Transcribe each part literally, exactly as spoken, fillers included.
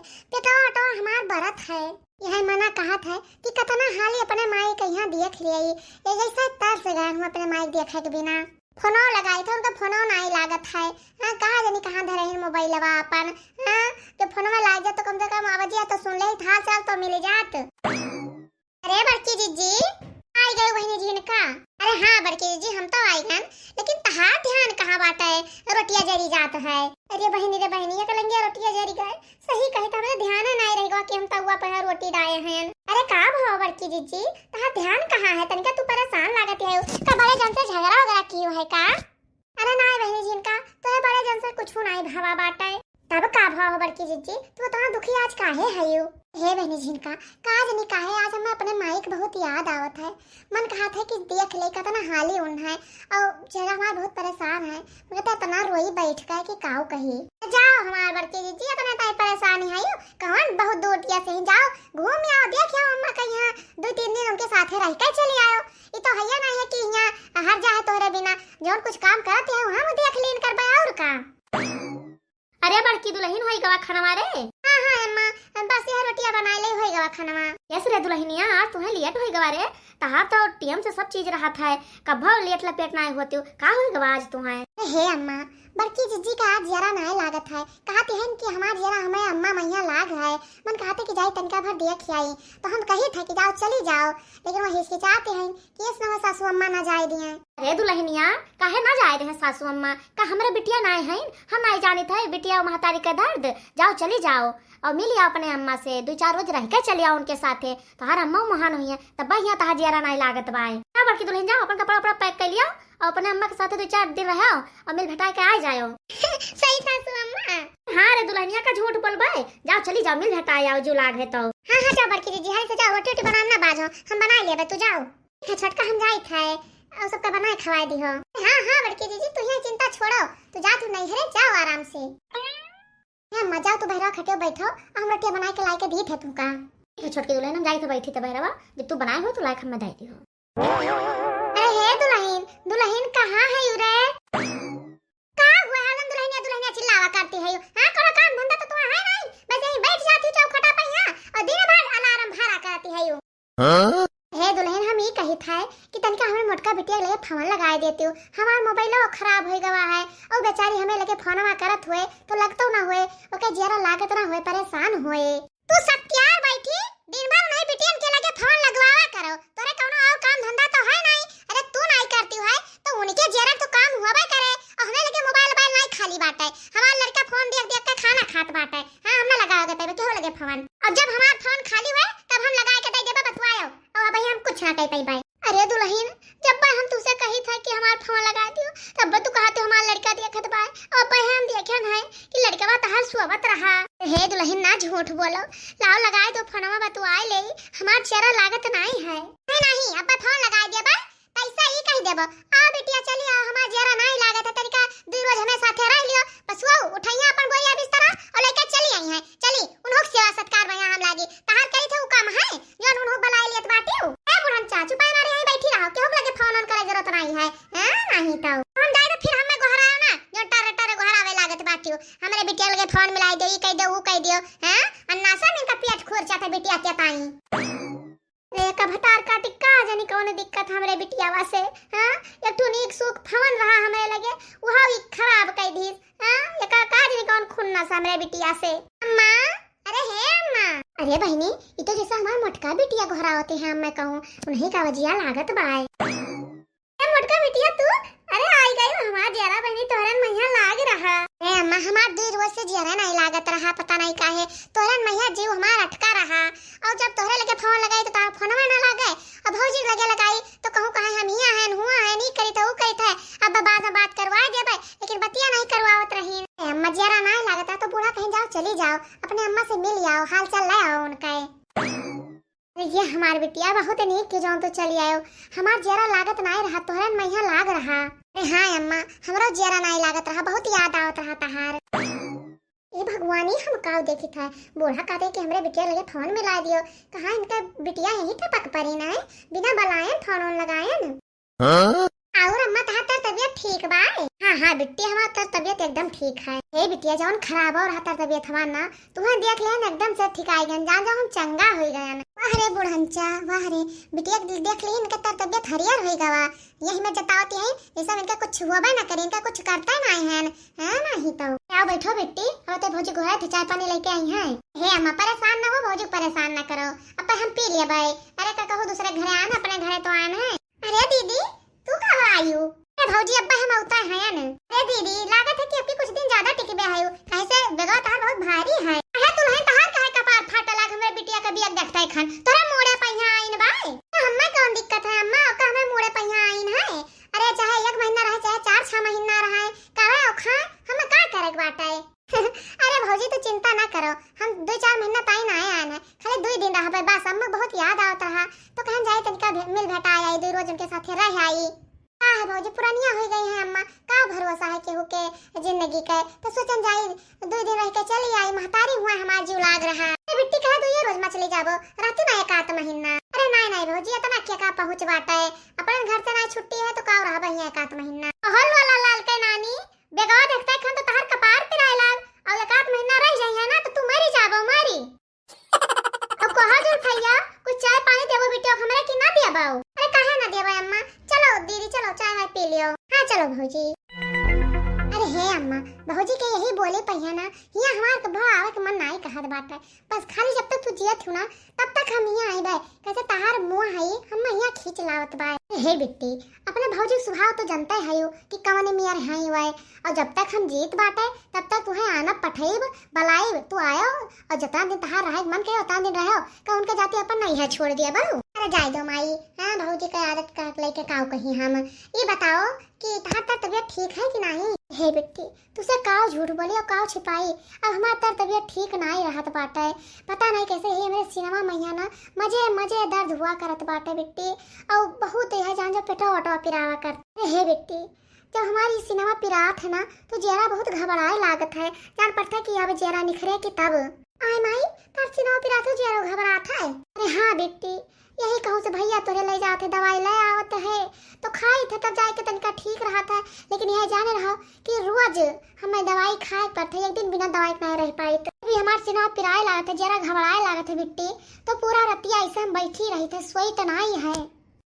पेटवा ओटवा हमार बरत है। यही मना कहत है कि कतना हाली अपने माई के यहाँ देख लियाई। ये जैसे तरस गए हम अपने माई के देखे के बिना। फोनो लगाई थे, उनका फोनो नाई लागत है। हाँ, कहाँ जानी कहाँ धरे हैं मोबाइलवा अपन। हाँ, जब फोनवा लाग जात तो कम से कम आवाजिया तो सुन ले, हाल चाल तो मिल जात। अरे बड़की जिज्जी, आई गए बहिनी झिनका। अरे हाँ बड़की जिज्जी, हम तो आई गन, लेकिन तहार ध्यान कहाँ बाटे? रोटिया जरी जात है। अरे बहिनी रे बहिनी, एक लंगिया रोटिया जरी गए। सही कही तो हमरे ध्यान नाई रह गवा कि हम तउआ पे रोटी डाए हैं। अरे का भवा बड़की जिज्जी, तहार ध्यान कहाँ है? तनिका तू परेशान लागत है, का बड़े जन से झगड़ा वगैरह कियो है का? अरे नाई बहिनी झिनका, तोहे बड़े जन से कुछ नाई भवा बाटे। तब का भवा हो बड़की जिज्जी, तू तो दुखी आज काहे हयू? हे बहिनी झिनका, का जनी काहे आज हमें अपने माई के बहुत याद आवत है। मन कहत है कि देख ले, कतना हाली उन है, और चेहरा हमार बहुत परेशान है। मगर तो इतना रोई बैठ गए कि काऊ कही। जाओ हमार बड़की जिज्जी, इतना ताई परेशानी है यू, कौन बहुत दूर दिया से ही, जाओ घूम आओ, देख आओ अम्मा का यहाँ, दो तीन दिन उनके साथे रह के चली आओ। ई तो हैया नहीं है कि यहाँ हर जाए तोहरे बिना, जौन कुछ काम करत है हम देख लीन करबे और का। अरे बड़की दुलहिन, होई गवा खनवा रे? हाँ हाँ अम्मा, बस यह रोटिया बनाए ले, होई गवा खनवा। यस रे दुलहिनिया, आज तुहे लेट होई गवा रे, तहार तो टेम से सब चीज रहत है, कभो लेट लपेट नाई होती, का होई गवा आज तुहे? हे अम्मा, बड़की जिज्जी का आज जरा नाई लागत है, कहती हैं कि हमार जरा हमें अम्मा मैया लाग है, मन कहते कि जाई तनिका भर देख आई, तो हम कही थे कि जाओ चली जाओ, लेकिन वो हिचकिचाती हैं कि इस नवा सासू अम्मा ना जाए दिए। अरे दुलहिनिया, काहे ना जाए रहे सासू अम्मा? का हमरे बिटिया नाई हैं? हम नाई जानित है बिटिया और महतारी का दर्द? जाओ चली जाओ और मिल आओ अपने अम्मा से, दो चार रोज रह के चली आओ उनके साथे, तोहार अम्मा महान हुई है, तब यहाँ तहार जियरा नाई लागत बाए। ना बड़की दुलहिन, जाओ अपन कपड़ा उपड़ा पैक कर लियो और अपने अम्मा के साथे दो चार दिन रहो और मिल भेटाए के आ जाओ। सही सासू अम्मा। हाँ रे दुलहिनिया, का झूठ बोलबे, जाओ चली जाओ, मिल भेटाए आओ जो लाग है तो। हाँ हाँ जाओ बड़की जिज्जी, हाल से जाओ, रोटी रोटी बनाना बाजो, हम बनाए लेबे, तू जाओ। ठीक है छोटका, हम जाइत है, और सबका बनाए खवाए दिहो। हाँ हाँ बड़की जिज्जी, तू ही चिंता छोड़ो, तू जा, तू नहीं है, जाओ आराम से। हे अम्मा, जाओ तू बहरवा खटियो बैठो, हम रोटिया बनाए के लाए के दीत है तुमका। ठीक है छोटकी दुलहिन, हम जाइत है बैठी तो बहरवा, जब तू बनाए हो तो लाए के हम दे दिहो। अरे हे दुलहिन, दुलहिन कहाँ है यू रे? का हुआ है दुलहिनिया, दुलहिनिया चिल्लावा करती है यू? हाँ, कोनो काम धंधा तो तुम्हारा है नहीं, बस यहीं बैठ जाती चौखटा पे यहाँ और दिन भर अलार्म भरा करती है यू। हाँ? हे दुलहिन, हम ई कहित है कि तनिका हमें मोटका बिटिया के लगे फोन लगाए देती हो। हमार मोबाइलो खराब होई गवा है, और बेचारी हमें लगे फोनवा करत हुए तो लगतो ना हुए, ओके जियरा लागत ना हुए, परेशान हुए। तू सत्यार बैठी, दिन भर नहीं बिटियन के लगे फोन लगवावा करो, तोरे कौनो और काम धंधा तो है नहीं। अरे तू नहीं करती है तो उनके जियरा तो काम हुआ करे, और हमें लगे मोबाइल, मोबाइल नहीं खाली बाटे, हमार लड़का फोन देख देख के खाना खात बाटे। हाँ, हम ना लगावे के पेबे केहू लगे फोन। अब जब हमार फोन खाली हुए, तब हम लगाए के दे देबे, बतवायो। और अब हम कुछ ना कह पाई। अरे दुलहिन, जब बे हम तुसे कही था कि हमार फोन लगा दियो, तब बे तू कहते हमार लड़का देखत बा। और बे हम देखे है कि लड़कवा तहार सोवत रहा। हे दुलहिन, ना झूठ बोलो, लाओ लगाए दो फोनवा, बतवाए ले, हमार चेहरा लागत नहीं है। नहीं, नहीं, अब बे फोन लगाए दिया बा, पैसा ही कह देबो। आ बिटिया, चली आओ, हमार जियरा नाई लागत है, तनिका दुई रोज हमें साथे रह लियो। बस वो उठाइया अपन बोरिया बिस्तरा और लेके चली आई हैं। चली, उन्हों के सेवा सत्कार में यहाँ हम लागी। तहार करी थे उ काम है, जो उन्हों बुलाए लियत बाटी हूँ। ए बुढ़न चा, चुपाई मारे यहीं बैठी रहो, केहू के लगे फोन ऑन करे जरूरत नहीं है। हाँ, नहीं तो। हम जाए तो फिर हमें गोहराओ ना, जो टर्र टर्र गोहरावे लागत बाटी हूँ। हमरे बिटिया लगे फोन मिलाई दे, ई कह दो, उ कह दियो। हाँ, अन्नासा में इनका पेट खोर चाहता बिटिया के ताई। रे का भतार काटी का जानी कौन दिक्कत हमरे बिटियावा से, हाँ? एक ठो नीक सूख फवन रहा हमरे लगे, उहा ई खराब कई दीस, हाँ? एका का जानी कौन खुन्नस हमरे बिटिया से। अम्मा, अरे हे अम्मा। अरे बहिनी, ई तो जैसे हमार मोटका बिटिया गोहरावत है, अम्मा कहूँ, उन्हीं का वजिया लागत बाय। ए मोटका बिटिया तू, अरे आई गई हमार जियरा बहिनी, तोहरन मैया लाग रहा। ए अम्मा, हमार दुई रोज से जियरा नहीं लागत रहा, पता नहीं काहे, तोहरन मैया जीव हमार अटका रहा। और जब तोहरे लगे फोन लगाई तो तोहार फोनवा ना लागे, अब भौजी के लगे लगाई तो कहूँ कहे हम हिया हैं, हुआ हैं, नहीं करी तो ऊ करी थे। अब बाद में बात करवा देबे, लेकिन बतिया नहीं करवावत रही। ए अम्मा, जियरा नहीं लागता तो बूढ़ा कहीं जाओ, चली जाओ, अपने अम्मा से मिल आओ, हाल चाल ले आओ उनका। अरे ये हमार बिटिया बहुत नीक के जौन तो चली आयो। हमार जियरा लागत नाई रहा, तोहरन मैया लाग रहा। अरे हाँ अम्मा, हमरो जियरा नाई लागत रहा, बहुत याद आवत रहा तहार। ए भगवानी, हम काव देखी था, बूढ़ा कहते कि हमरे बिटिया लगे फोन मिला दियो। कहाँ इनका बिटिया यहीं टपक पड़ी ना है, बिना बलायन फोन ऑन लगायन। हाँ? और अम्मा तहार तबियत ठीक बा? हाँ हाँ, हाँ बिट्टी, हमार तर तबियत एकदम ठीक है। हे बिटिया, जौन खराब हो रहा तर तबियत हमार ना, तुहें देख लेन एकदम से ठीक आई गन, जान जाओ हम चंगा हो गयन। वाह रे बुढ़ंचा, वाह रे। बिटिया के देख लेन इनके तर तबियत हरियर हो गवा। यही में जतावती है, ये सब इनका कुछ हुआ ना करे, इनका कुछ करता ना है, है ना ही तो। आओ बैठो बिट्टी, अब तो भौजी गोहरा थे, चाय पानी लेके आई हैं। हे अम्मा, परेशान ना हो भौजी, परेशान ना करो, अब हम पी लिया भाई। अरे का कहूँ दूसरे घरे आन, अपने घरे तो आन है। अरे दीदी, तू कब आयु? अरे भौजी, अब्बा हम उतर हैं न। अरे दीदी, लागत है कि अबकी कुछ दिन ज्यादा टिकबे है, काहे से बेगवा तहार बहुत भारी है। अरे दुल्हन, तहार काहे कपार फाटे लाग, हमरे बिटिया के बिया देखते खन तोरा मुड़े पहिया आइन बाय। तो हम्मे कौन दिक्कत है अम्मा, ओका हमरे मुड़े पहिया आइन है। अरे चाहे एक महीना रहे, चाहे चार छह महीना रहे, काहे ओखा हमें का करे के बाटे? अरे भौजी, तू चिंता ना करो, हम दुई चार महीना ताई ना आए आन है, खाली दुई दिन रहबे बस। अम्मा बहुत याद आवत रहा, तो कहन जाई तनिका भे-, मिल भेटा आई, दुई रोज उनके साथे रह आई। का है भौजी, पुरानिया हो गई है अम्मा, का भरोसा है केहू के जिंदगी के, तो सोचन जाई दुई दिन रह के चली आई, महतारी हुआ हमार जीव लाग रहा। अरे बिट्टी, कहा दुइये रोज मा चली जाबो, रहती ना एक आध महीना। अरे नाई नाई भौजी, इतना के का पहुँच बाटे, अपने घर से ना छुट्टी है तो का रहबे हियाँ एक आध महीना। हल वाला लाल के नानी, बेगवा देखते खन तो तहार कपार पिराए लाग, और एक आध महीना रह जाइए ना तो तू मरी जाबो, मरी। अब कहा जो भैया, कुछ चाय पानी देबो बिटिया हमरे कि ना देबो? अरे काहे ना देबो अम्मा, चलो दीदी चलो चाय वाय पी लियो। हाँ चलो भौजी। अरे हे अम्मा, भौजी के यही बोले पहिया ना, हियाँ हमार के भाव आवे के मन नाई कहत बाटे। बस खाली जब तक तू जियत हूँ ना, तब तक हम हियाँ आइबे। कैसे तहार मुँह है, हम हियाँ खींच लावत बा। हे बिट्टी, अपने भौजी के स्वभाव तो जनते हयू कि कवने मियर हैं वै। और जब तक हम जीत बाटे, तब तक तुहें आनब, पठइब, बलाइब, तू आयो। और जितना दिन तहार रहे के मन करे, उतना दिन रहो। का उनके जाति अपन नैहर छोड़ दिया बहू? अरे जाए दो माई, हाँ भौजी के आदत का लेके काव कही हम। ये बताओ कि तहार तर तबियत ठीक है कि नहीं? हे बिट्टी, तुसे काव झूठ बोली और काव छिपाई, अब हमार तर तबियत ठीक नाई रहत बाटे। पता नहीं कैसे ही हमरे सिनेमा मैया ना मजे मजे दर्द हुआ करत बाटे बिट्टी, और बहुत यह जान जो पेटवा वटवा पिरावा करत। अरे हे बिट्टी, जब हमारी सिनेमा पिरात है ना तो जियरा बहुत घबराए लागत है, जान पड़ता है कि अब जियरा निखरे कि तब। आय माई, तार सिनेमा पिरात हो जियरा घबरात है। अरे हाँ बिट्टी, यही कहूँ से भैया तोरे ले जात है, दवाई ले आवत है, तो खाई थे तब जाए के तनिका ठीक रहत है। लेकिन यह जाने रहो कि रोज हमें दवाई खाए पड़त है, एक दिन बिना दवाई के नहीं रह पाई। तो अभी हमार सिनेमा पिराए लागत है, जरा घबराए लागत है बिट्टी, तो पूरा रतिया ऐसे हम बैठी रही थे, सोई तो नहीं है।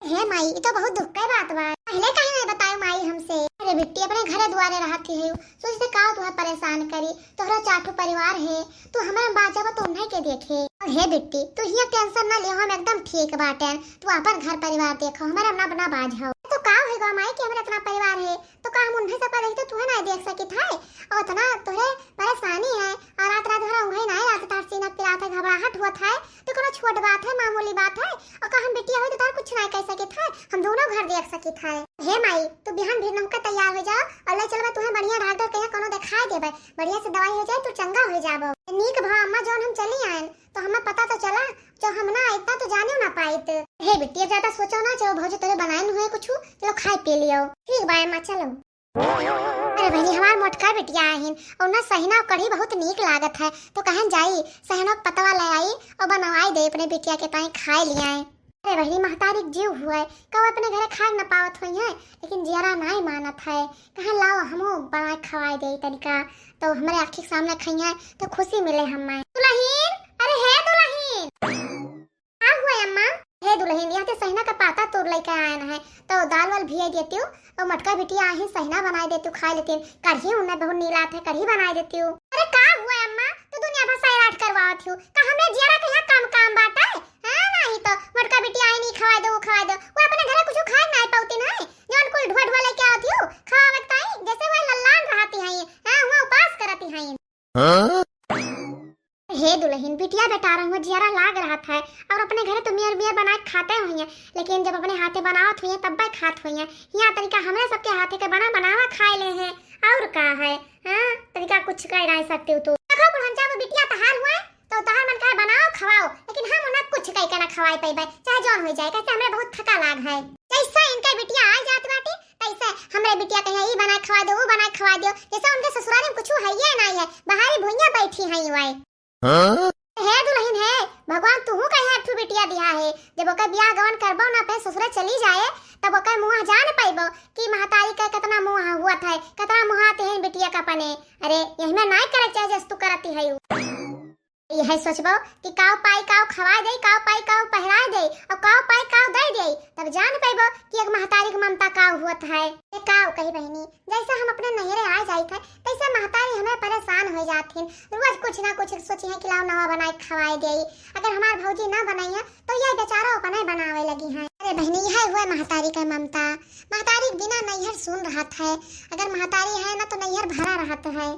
हे माई, ई तो बहुत दुख के बात बा। पहले काहे नहीं बतायो माई हमसे? अरे बिट्टी, अपने घरे दुआरे रहत ही है, सोचते का तुम्हें परेशान करी, तोहरा चार ठो परिवार है, तू हमरा बाजब तो उन्हें के देखे। और हे बिट्टी, तू हिया टेंशन ना ले, हम एकदम ठीक बाटेन, तू अपन घर परिवार देखो, हमारा ना बना बाज हो। तो का होएगा माई कि हमरा इतना परिवार है, तो का हम उन्हें सबका देखते तुहे ना देख सकित है? और इतना तोहरे परेशानी है, और रात रात भर उंघई ना आते, तार सीना पिरात है, घबराहट हुआ था, तो कोनो छोट बात है, मामूली बात है, और का हम बिटिया होई तो तार कुछ ना कह सकित है, हम दोनों घर देख सकित है। हे माई, तू बिहान भी नौका तैयार हो जाओ और ले चलबा तुहे बढ़िया डॉक्टर के यहाँ कोनो दिखाई देबे, बढ़िया से दवाई हो जाए, तू चंगा हो जाबो। नीक भा अम्मा, जौन हम चली आयन, तो हमें पता तो चला, जो हम ना आइत ना तो जाने ना पाइत। हे बिटिया, ज्यादा सोचो ना, चलो भौजी तोरे बनाए न हुए कुछ, चलो खाए पी लियो। ठीक बा अम्मा, चलो। अरे बहनी, हमार मोटका बिटिया आहिन, और ना सहिना कढ़ी बहुत नीक लागत है, तो कहन जाई सहिना के पतवा ले आई और बनवाई दे अपने बिटिया के ताई खाए लियाए। अरे बहनी, महतारी के जीव हुए, कब अपने घरे खाए न पावत हुई है, लेकिन जियरा नाई मानत है, कहन लाओ हमो बना के खवाए दे तनिका, तो हमरे आँखी के सामने खइया तो खुशी मिले हमें। दुलहिन, अरे हे दुलहिन। का हुआ अम्मा? हे दुलहिन, यहाँ ते सहिना का पाता तोर लेके आयन है, तो दाल वाल भियाई देतियो, और मोटका बिटिया आही सहिना बनाए देतियो, खाए लेतिन। कढ़ी उन्हें बहुत नीलात है, कढ़ी बनाए देतियो। अरे का हुआ अम्मा, तू दुनिया भर सैराट करवावत हो, का हमें जियरा के यहाँ काम काम बाटे? हाँ, नहीं तो मोटका बिटिया आई नहीं खवाए दो, वो खवाए दो, वो अपने घरे कुछ खाए नहीं पावती नहीं, जौन कुल ढुआ ढुआ लेके आवत हो, खवावत ताई, जैसे वह लल्लान रहती हैं, हाँ, वहाँ उपास करती हैं। हाँ? हे दुलहिन, बिटिया बेटा रंगो जियरा लाग रहत है, और अपने घरे तो मियर मियर बना के खाते हुई हैं, लेकिन जब अपने हाथे बनावत हुई हैं, तब्बे खात हुई हैं। यहाँ तनिका हमरे सबके हाथे के बना बनावा खाए ले हैं, और का है? हाँ, तनिका कुछ कह नहीं सकते हो तो। देखो बुढ़न, जब बिटिया तहार हुए, तो तहार मन कहे बनाओ, खवाओ, लेकिन हम उन्हें कुछ कह के ना खवाए पैबे, चाहे जौन हो जाए, कैसे हमरे बहुत थका लाग है। जैसे इनके बिटिया आ जात बाटे, तैसे हमरे बिटिया कहिया ई बना खवा दो, वो बना खवा दो, जैसे उनके ससुराल में कुछ है ये नहीं है, बाहरी भुइयां बैठी हैं ये। हाँ? हे दुलहिन हे, भगवान तुहू कहीं एक ठो बिटिया दिहा है। जब ओकर बियाह गवन करबो ना, अपने ससुरे चली जाए, तब ओकर मुँह जान पइबो कि महतारी के केतना मुँह हुअत है, केतना मुँह आती है बिटिया का अपने। अरे, यही में नाई करे चाहे जस तू करती है। यही सोचबो कि काव पाई काव खवाए दे, काव पाई काव पहराए दे, और काव पाई काव दे दे, तब जान पइबो कि एक महतारी के ममता काव हुअत है। ए काव कही बहिनी, जैसे हम अपने नैहरे आ जाइत है, तैसे महतारी हमें परेशान हो जात हिन। रोज कुछ ना कुछ सोची है कि लाओ नवा बनाए के खवाए देई। अगर हमार भौजी ना बनाई है, तो यह बेचारा अपने बनावे लगी है। अरे बहिनी, यह हुआ महतारी का ममता। महतारी के बिना नैहर सुन रहत है। अगर महतारी है ना, तो नैहर भरा रहत है।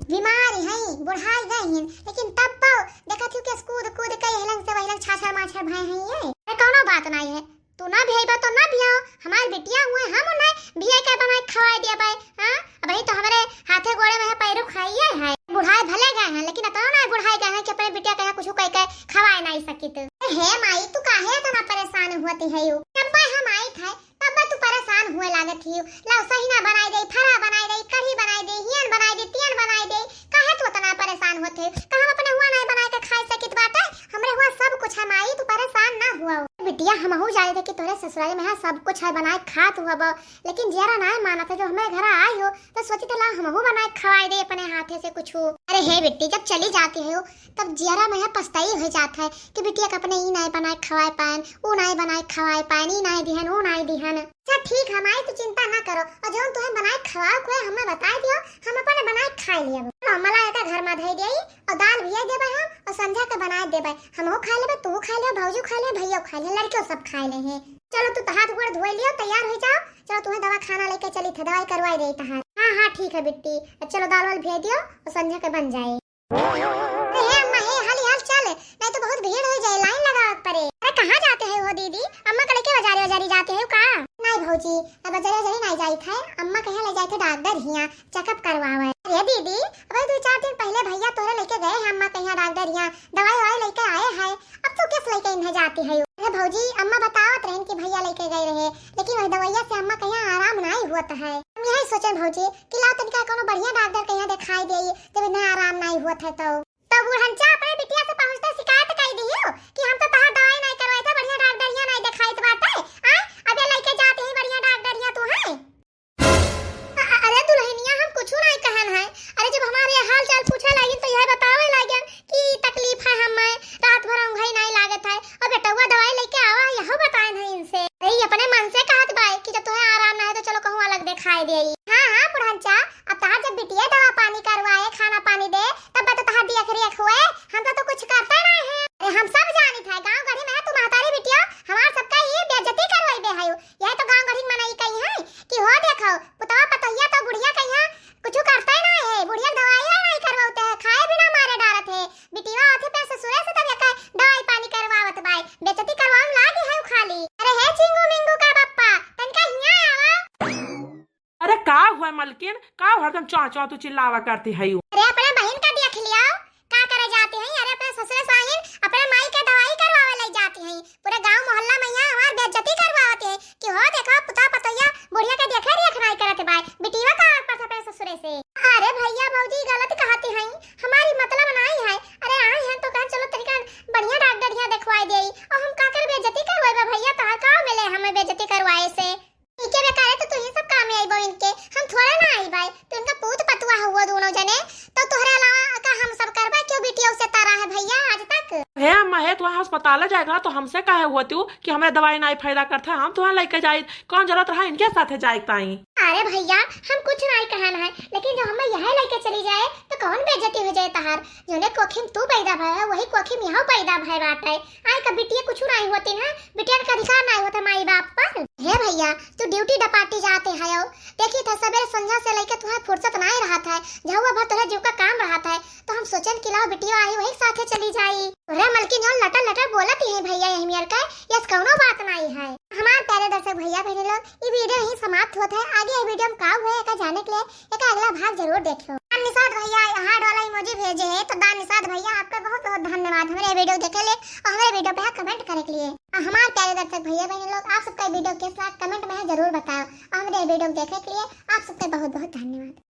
बीमार है, बुढ़ाई गए हैं, लेकिन तब पाओ देखत हूँ कि कूद कूद के यह लंग से वही लंग छाछर माछर भय हैं ये। अरे कौनो बात नहीं है, तू ना भियाइबा तो ना भियाओ, हमार बिटिया हुए, हम उन्हें भिया के बनाए के खवाए दिया बाय। हाँ, अबही तो हमरे हाथे गोड़े में है, पैरू खाइए है। बुढ़ाए भले गए हैं, लेकिन अतना ना बुढ़ाए गए हैं कि अपने बिटिया के यहाँ कुछ कह के खवाए नहीं सकित। हे माई, तू काहे इतना परेशान हुअती है यू? जब हम आई थे, तब तू परेशान हुए लागत ही। लाओ सहिना बनाए दे, फरा बनाए दे, कढ़ी बनाए दे, हियन बनाए दे, तियन बनाए दे, काहे तू इतना परेशान होते? का हम अपने हुआ नहीं बनाए के खाए सकित बाटे? हमरे हुआ सब कुछ है माई, तू परेशान ना हुआ। बिटिया, हमहू जाने थे कि तोरे ससुराल में है सब कुछ है बनाए खात हुआ बा, लेकिन जियारा नाय मानत है। जो हमरे घर आई हो तो सोची थे ला हमहू बनाए खवाए दे अपने हाथे से कुछ। अरे हे बिट्टी, जब चली जाती है हो तब जियारा में है पछताई हो जात है कि बिटिया के अपने ई नाय बनाए खवाए पाएन, ऊ नाय बनाए खवाए पाएन, ई नाय दिहन, ऊ नाय दिहन। अच्छा ठीक है माई, तू चिंता ना करो, और जौन तुम्हें बनाए खवाए को है हमें बताए दियो, हम अपने बनाए खाए लिया। लो, मलाई का घर में धई देई, और दाल भिया देबे हम, और संझा के बनाए देबे। हमहू खा लेबे, तू खा ले, भौजी खा ले, भैया खा ले, लड़कियों सब खा ले हैं। चलो तू हाथ गोड़ धोए लियो, तैयार हो जाओ। चलो तुम्हें दवा खाना लेके चली थे, दवाई करवाई दे तहार। हाँ हाँ ठीक है बिट्टी, अब चलो दाल वाल भिया दियो और संझा के बन जाए। अरे हे अम्मा, हे हाली हाल चल, नहीं तो बहुत भीड़ हो जाए, लाइन लगावे के पड़े। अरे कहाँ जाते हैं हो दीदी, अम्मा के लेके बाजारे बाजारी जाते हैं का? नहीं भौजी, अब बाजारे बाजारे नहीं जाई थे, अम्मा कहाँ ले जाए थे डॉक्टर हिया। चेकअप करवावे। अरे दीदी, अबे दो चार दिन पहले भैया तोरे लेके गए हैं अम्मा के यहाँ डॉक्टर यहाँ, दवाई ववाई लेके आए हैं, अब तू किस लेके इन्हें जाती है? अरे भौजी, अम्मा बतावत रहन कि भैया लेके गए रहे, लेकिन वही दवाइया से अम्मा के यहाँ आराम नहीं हुआ है। हम यही सोचन भौजी कि लाओ तनिका कोनो बढ़िया डॉक्टर के यहाँ दिखाई दे, जब इन्हें आराम नहीं हुआ है तो। तो बुढ़नचा अपने बिटिया से पहुँचते शिकायत कर दियो कि हम तो तहार दवाई नहीं करवाए थे, बढ़िया डॉक्टर यहाँ नहीं दिखाई बाटे। आय, अब ये लेके जाते ही बढ़िया डॉक्टर यहाँ तू है। अ-, अ-, अरे दुल्हनिया, हम कुछ नहीं कहन है। अरे जब हमारे हाल चाल पूछे लागिन तो यह बतावे लागिन कि तकलीफ है हमें, रात भर ऊँघई नहीं लागत है। और बेटवा दवाई लेके आवा, यह बताए नहीं इनसे। अरे ये अपने मन से कहत बाय कि जब तुम्हें आराम ना है तो चलो कहूँ अलग दिखाई दे। हाँ हाँ बुढ़नचा, अब तहार जब बिटिया दवा पानी करवाए, खाना पानी दे, तब तो तहार देख रेख हुए, हम तो, तो कुछ करते नहीं है। अरे हम सब जानित है, गाँव गढ़ी में है तू महतारी बिटिया, हमार सबका ये बेइज्जती करवाई बे है। यह तो गाँव गढ़ी मनई कही है कि हो देखो, पुतवा पतोहिया तो बुढ़िया कही है, कुछ करते नहीं है, बुढ़िया दवाई नहीं करवाते हैं, खाए बिना मारे डालत है। बिटिया आथे पे ससुरे से तब एकर दवाई पानी करवावत बाय, बेइज्जती करवावे लागी है उ खाली। अरे हे चिंगू मिंगू का पप्पा, तनका हिया आवा। अरे का हुआ मलकिन, का हरदम चौं चौं तू चिल्लावा करती है यू? अरे अपने बहिन का देख लिया, का करे जाती है? अरे अपने ससुरे साहिन अपने माई के दवाई करवावे ले जाती है। पूरे गांव मोहल्ला में यहाँ हमार बेइज्जती करवावत है कि हो देखो पुता पतोहिया बुढ़िया के देखे रेख नाई करत बाय। बिटिया का आग पर अपने ससुरे से। अरे भैया भौजी गलत कहती हैं, हमारी मतलब नाई है। अरे आई हैं तो कहें चलो तनिका बढ़िया डॉक्टर यहाँ देखवाई देई। और हम का कर बेइज्जती करवाई बा भैया, तोहार का मिले हमें बेइज्जती करवाए से? इके बेकारे तो तुही सब काम आई बा इनके, हम थोड़ा ना आई बाय। तो इनका पूत पतुआ हुआ दोनों जने, तो तोहरे अलावा का हम सब करबा? क्यों बिटिया उसे तारा है भैया आज तक? हे अम्मा, हे तुहां अस्पताल जाएगा तो हमसे कहे हुआ तू कि हमरे दवाई नाई फायदा करता है, हम तुहां लेके जाई, कौन जरूरत रहा इनके साथे जाए ताई? अरे भैया, हम कुछ नाई कहन है, लेकिन जब हमें यह लेके चली जाए तो कौन बेइज्जती हो जाए तहार? जोने कोखी में तू पैदा भय है, वही कोखी में यहाँ पैदा भय बाटे। आए का बिटिया कुछ नाई होती ना, बिटिया का अधिकार नाई होता माई बाप पर। हे भैया, तू ड्यूटी डपाटी जाते है, देखी था सबेरे संझा से लेके तुम्हें फुर्सत नाई रहत है, झाउआ भर तोहरे जीव का काम रहत है, तो हम सोचन कि लाओ बिटिया आई वही साथे चली जाई। अरे मलकिन जौन लटर लटर बोलत ही है भैया यही मेर का, यस कौनो बात नाई है। हमार प्यारे दर्शक भैया बहनी लोग, ये वीडियो यहीं समाप्त होत है। आगे ये वीडियो में का हुआ है का जाने के लिए एक अगला भाग जरूर देखियो। दान निषाद भैया हार्ट वाला इमोजी भेजे है, तो दान निषाद भैया आपका बहुत बहुत धन्यवाद हमारे वीडियो देखे ले और हमारे वीडियो पे कमेंट करे के लिए। और हमारे प्यारे दर्शक भैया बहनी लोग, आप सबका वीडियो कैसा कमेंट में है जरूर बताओ और हमारे वीडियो देखे के लिए आप सबका बहुत बहुत धन्यवाद।